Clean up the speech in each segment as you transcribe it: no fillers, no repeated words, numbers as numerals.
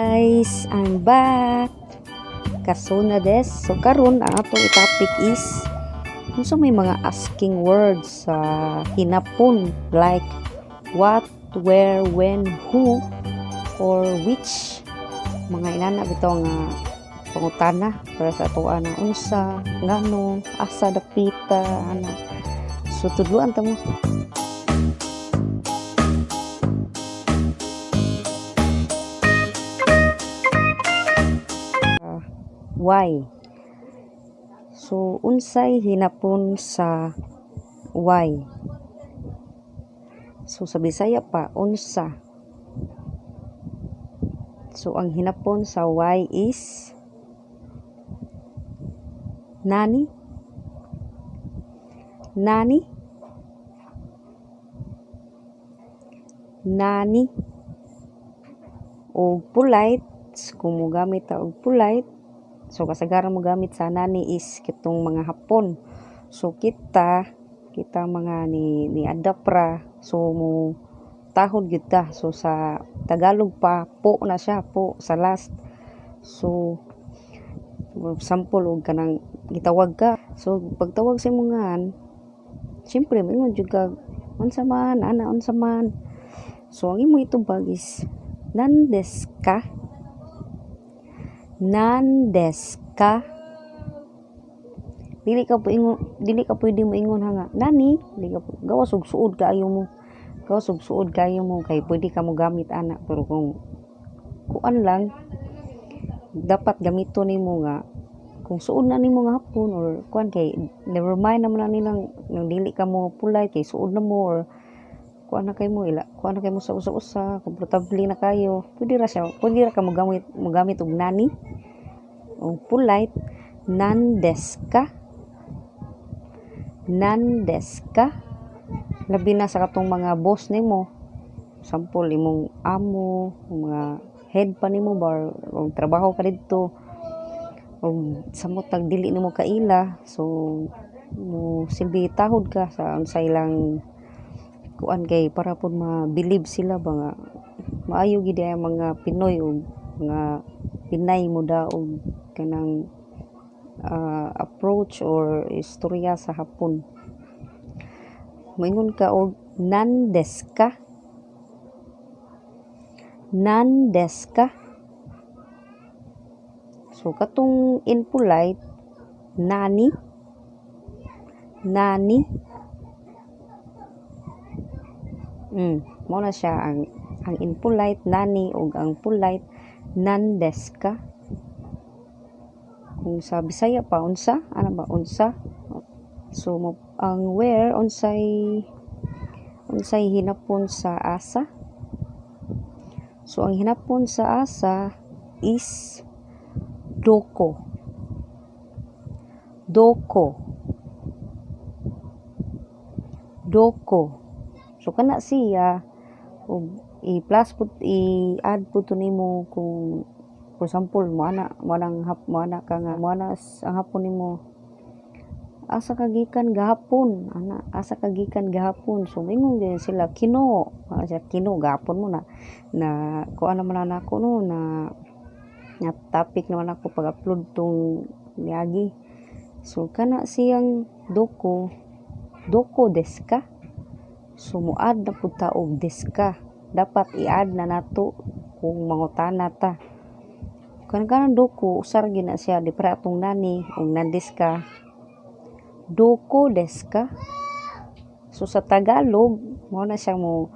Guys, I'm back. Kasuna des. So karon ang atong i-topic is unsa may mga asking words sa hinapon like what, where, when, who, or which. Mga inana bitaw nga pangutana para sa atoa na unsa, ngano, asa dapita, ana. So tudloan ta mo. Why. So unsay hinapon sa why? So sa Bisaya pa, unsa. So ang hinapon sa why is nani, nani, nani. Og polite, kung mogamit ta og polite, so kasagaran mo gamit sa nani is kitong mga Hapon. So kita mga ni adapt ra, so mo tahod gyud ta. So sa Tagalog pa, po na siya, po sa last. So sample og kanang gitawag ka. So pagtawag sa imong ngalan, siyempre moingon jud ka unsa man, ana unsa man. So ang imong itubag is nandes ka, nandes ka. Dili ka ingon, dili ka pwede moingon ha nga nani, dili ka gawas og suod kaayo mo. Gawas og suod kaayo mo kay pwede ka mo gamit ana, pero kung kuan lang dapat gamiton nimo nga kung suod na nimo nga hapon or kuan kay never mind naman na nilang nang dili ka mo polite kay suod na mo or kuan na kay mo ila kuan na kay mo sa usa-usa, komportable na kayo, pwede ra siya, pwede ra ka mogamit og nani og polite nandes ka, nandes ka. Labi na sa katong mga boss nimo, sample imong amo, mga head pa nimo ba or trabaho ka didto og samot tag dili nimo kaila, so mo silbi tahod ka sa unsay ilang kuan kay para pud ma-believe sila ba nga maayo gid ang mga Pinoy og mga Pinay mo daog kanang approach or istorya sa hapon. Moingon ka og nandes ka, nandes ka. So katong impolite nani, nani. Mao na siya ang impolite nani ug ang polite nandes ka. Kung sa Bisaya pa unsa, ana ba unsa? So mo, ang where unsay hinapon sa asa? So ang hinapon sa asa is doko. Doko. Doko. So kana siya og i-plus pud i-add pud to nimo kung for example moana mo hap moana ka nga moana ang hapon nimo, asa ka gikan gahapon ana, asa ka gikan gahapon. So moingon gyud sila kino, siya kino gahapon mo na na kuan naman na nako no na na topic naman ako pag-upload tong niagi. So kana siyang doko, doko desu ka. So mo-add na pud ta og desu ka. Dapat i-add na nato kung mangutana ta. Kan kanang doko usar gyud na siya di para atong nani og nandes ka. Doko desu ka. So sa Tagalog mao na siya mo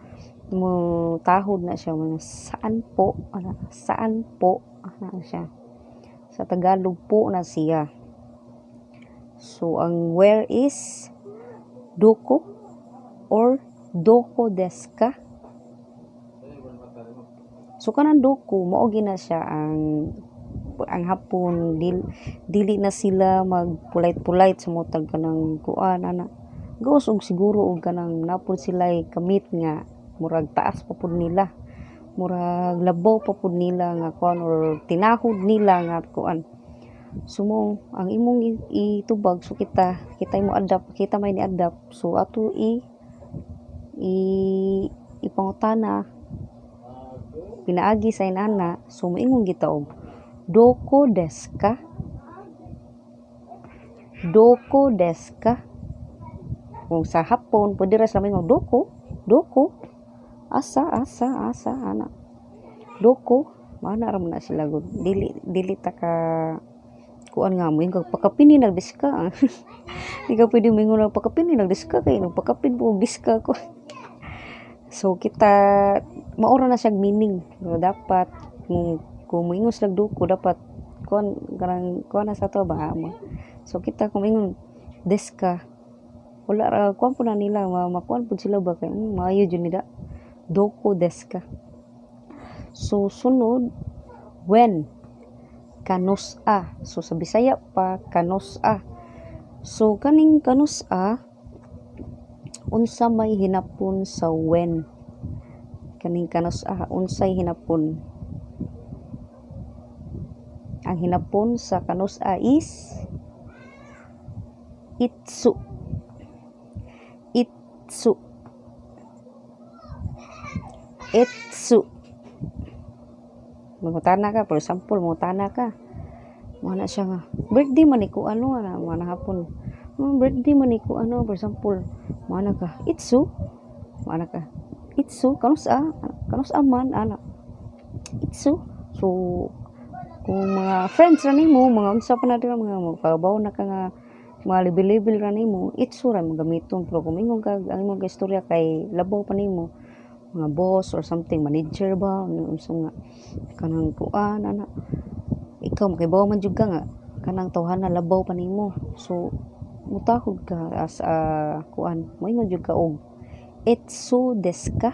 tahod na siya mo saan po, ana, saan po, ana siya. Sa Tagalog po na siya. So ang where is doko or doko desu ka. So kanang doko mao gyud na siya ang hapon, dili na sila mag polite-polite sa motag kanang kuan ana. Gawas og siguro og kanang napod sila kamit nga murag taas pa pud nila, murag labaw pa pud nila nga kuan or tinahod nila nga kuan. So mo ang imong itubag, so kita mo adapt, kita may ni adapt, so ato i i ipangutana pinaagi sa inana, so moingon kita og "Doko desu ka?" "Doko desu ka?" Kung sa Hapon, pwede ra sila moingon "doko", "doko", "asa", "asa", "asa", ana. "Doko", mana ra man na sila gud. Dili ta ka kuan nga moingon kag "Pakapini nag desu ka?" Di ka pwede moingon og "Pakapini nag desu ka" kay nagpakapin po og desu ka ko. So kita mao ra na siyang meaning. Pero dapat kung moingon sila "doko", dapat kuan kanang kuan na sa ato ba. So kita kung moingon "desu ka", wala ra kuan pud na nila, makuan pud sila ba kay maayo jud nila. "Doko desu ka?" So sunod, when, kanus-a. So sa Bisaya pa, kanus-a. So kaning kanus-a, unsa may hinapon sa when? Kaning kanus-a, unsay hinapon? Ang hinapon sa kanus-a is itsu. Itsu. Itsu. Mangutana ka, for example, mangutana ka. Mao na siya nga, birthday man ni ko ano, ana, mga na hapon. Birthday man ni ko ano, for example, mao na ka, "Itsu?" Mao na ka, "Itsu", kanus-a, kanus-a man, ana. "Itsu." So, kung mga friends ra nimo, mga unsa pa na dira, mga makabaw na ka nga mga level-level ra nimo, "itsu" ra imong gamiton. Pero kung moingon ka, ang imong istorya kay labaw pa nimo, mga boss or something, manager ba, unsa nga kanang kuan ana. Ikaw makibaw man jud ka nga kanang tawhana labaw pa nimo. So mutahod ka as a kuan, moingon jud ka og "Itsu desu ka?"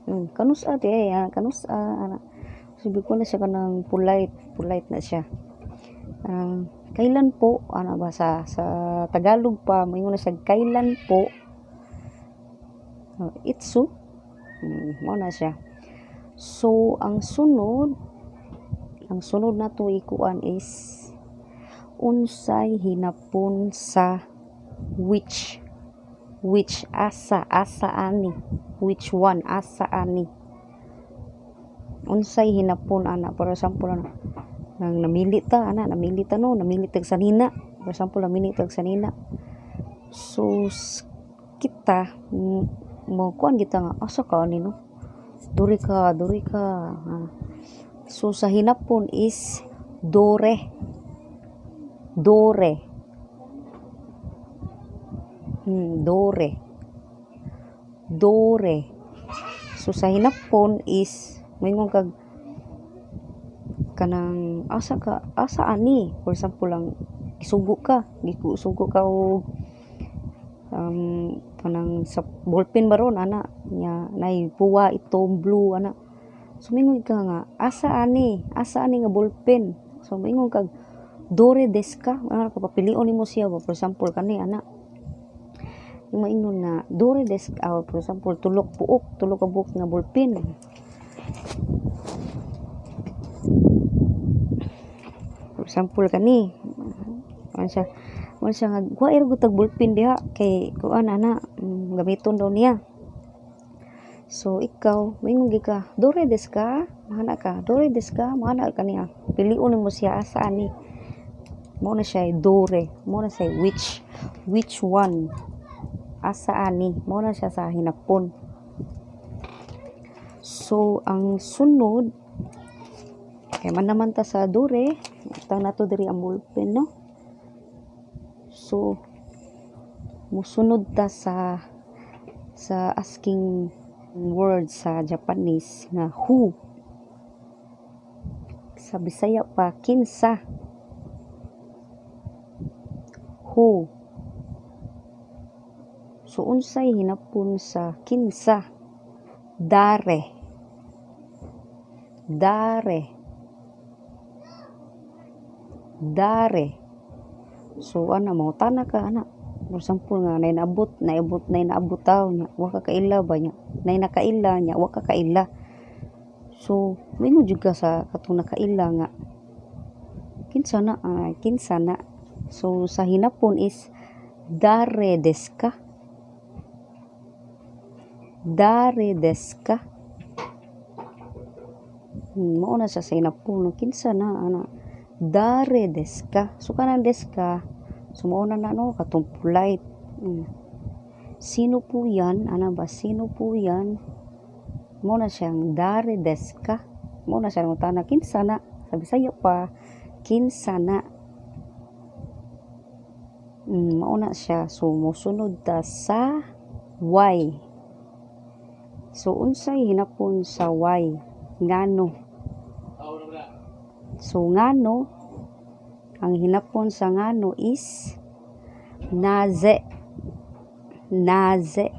Kanus-a di ay, kanus-a ana. Sabi ko na siya kanang polite, polite na siya. Kailan po, ana ba, sa Tagalog pa, moingon na siya "Kailan po?" "Itsu." Mao na siya. So ang sunod nato ikuan is unsay hinapon sa which. Which, asa, asa ani, which one, asa ani, unsay hinapon ana? For example, ana nang namili ta ana, namili ta, no, namili tag sanina. For example, namili tag sanina, so kita mo kuan kita nga asa ka ani, no, duri ka, duri ka, ah. So sa hinapon is dore. Dore. Dore. Dore. So sa hinapon is moingon kag kanang asa ka, asa ani. For example lang, gisugo ka, gisugo ka og kanang sa ballpen ba ron ana nya, nay puwa itong blue ana. So moingon ka nga asa ani, asa ani nga ballpen. So moingon kag "Dore desu ka?" Ana ka, papilion nimo siya ba. For example kani ana, yung maingon nga "Dore desu ka?" For example, tulok buok, tulok ka buok nga ballpen. For example kani, ano siya nga wa ra gud tag ballpen diha kay kuan ana, gamiton daw niya. So ikaw moingon gyud ka "Dore desu ka?" Mahana ka, "Dore desu ka?" Mahana ka niya, pilion nimo siya asa ani. Mao na siya dore, mao na siya which, which one, asa ani. Mao na siya sa hinapon. So ang sunod kay man naman ta sa dore, tang nato diri ang ballpen, no. So musunod ta sa asking word sa Japanese nga who. Sa Bisaya pa, kinsa. Who. So unsay hinapon sa kinsa? Dare. Dare. Dare. So ana, mangutana ka ana. For example nga nay naabot, naabot, nay naabot tawo nya, wa ka kaila ba nya. Nay nakaila nya, wa ka kaila. So moingon jud ka sa katong nakaila nga kinsa na, kinsa na. So sa hinapon is "Dare desu ka?" "Dare desu ka?" Mao na siya sa hinapon, no? Kinsa na ana? 誰ですか? So kanang ですか, so mao na na, no, katong polite. Sino po yan? Ana ba? Sino po yan? Mao na siyang 誰ですか? Mao na siya ngutana, kinsa na? Sa Bisaya pa, kinsa na? Mao na siya. So mosunod ta sa Y. So unsay hinapon sa Y? Ngano. So ngano, ang hinapon sa ngano is なぜ. なぜ.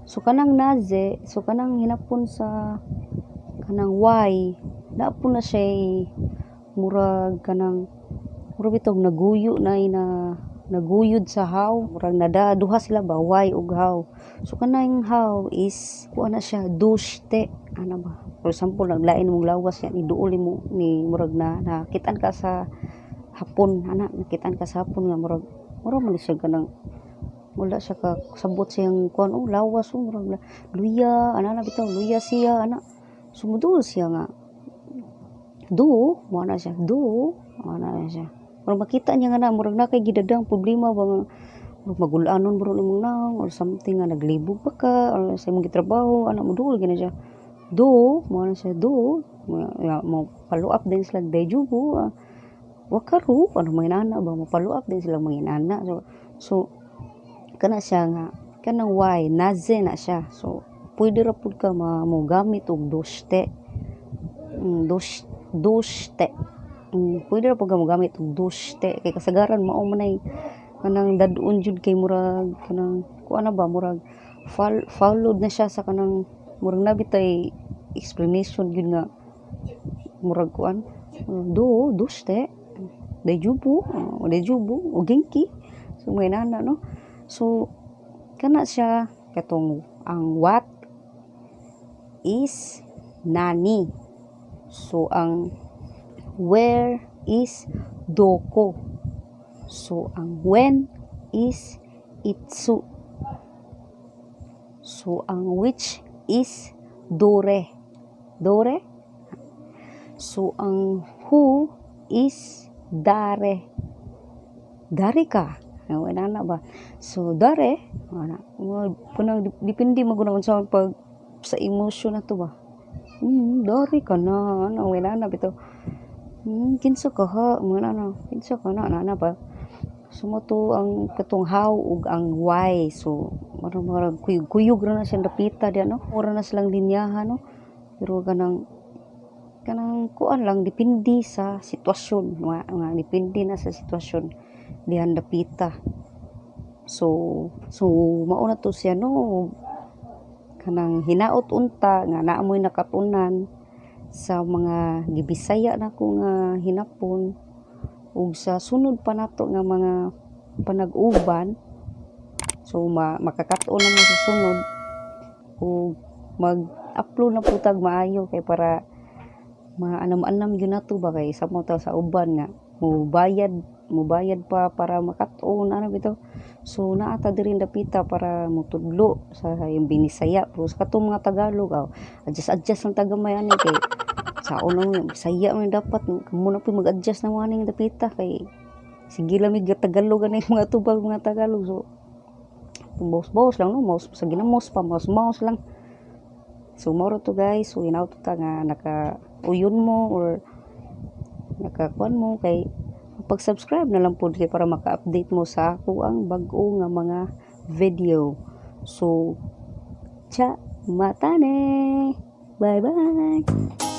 So kanang なぜ, so kanang hinapon sa kanang Y, naa po na siya murag kanang murag bitog naguyo na na naguyod sa how, murag nada duha sila ba, why ug how. So kanang how is kuan na siya, どうして ana ba. For example, naglain mong lawas yan, iduol mo ni murag na nakitaan ka sa hapon ana, nakitaan ka sa hapon nga murag murag man siya kanang wala siya ka sabot siyang kuan, oh, lawas, oh, murag luya ana na bitaw, luya siya ana. So muduol siya nga do mo na siya, do ana siya. Murag makita niya nga na murag na kay gidadang problema ba nga murag magulanon bro imong naong or something nga naglibog pa ka or sa imong gitrabaho ana, muduol gyud na siya, do mo na siya, do mo, mo follow up din sila, 大丈夫, わかる ano, mga inana ba, mo follow up din sila mga inana. So kana siya nga kanang why, なぜ na siya. So pwede ra pud ka ma mo gamit og どうして. どうして. Pwede ra pud ka mogamit og どうして kay kasagaran mao man ay kanang dad-on jud kay murag kanang kuan na ba, murag followed na siya sa kanang murag naa bitay explanation gyud nga murag kuan, do どうして大丈夫, 大丈夫 o 元気. So may nana, no. So kana siya katong ang what is なに. So ang where is どこ. So ang when is いつ. So ang which is どれ. どれ. So ang who is 誰. 誰か. Wala na ba? So 誰 ana, kunang depende man gud sa pag sa emotion na to ba. 誰かな ano, wala na bitaw. Kinsa ka ha? Mga na, kinsa ka na, ana ba? So mo to ang katong how ug ang why. So murag murag kuyog kuyog ra na siyang dapita diya, no. Mura na silang linyahan, no. Pero kanang kanang kuan lang, depende sa sitwasyon nga, depende na sa sitwasyon dihan dapita. So mao na to siya, no, kanang hinaot unta nga naa moy nakatunan sa mga gibisaya nako nga hinapon ug sa sunod pa nato nga mga panag-uban. So makakat-on na mo sa sunod ug mag-upload na pud tag maayo kay para maanam-anam gyud nato ba, kay sa mo ta sa uban nga mo bayad pa para makat-on ana bitaw. So naa ta diri dapita para motudlo sa yung Binisaya, pero sa katong mga Tagalog, aw, adjust adjust lang ta gamay ani kay sa una Bisaya man dapat kamo na pud mag-adjust na mo aning dapita kay sige lang mig Tagalog ani mga tubag mga Tagalog. So mouse mouse lang, no, mouse sa ginamos pa, mouse mouse lang. So mao ra to, guys. So hinaot ta nga naka uyon mo or nakakuan mo kay pag-subscribe na lang pud kay para maka-update mo sa ako ang bag-o nga mga video. So, じゃ、またね. Bye bye.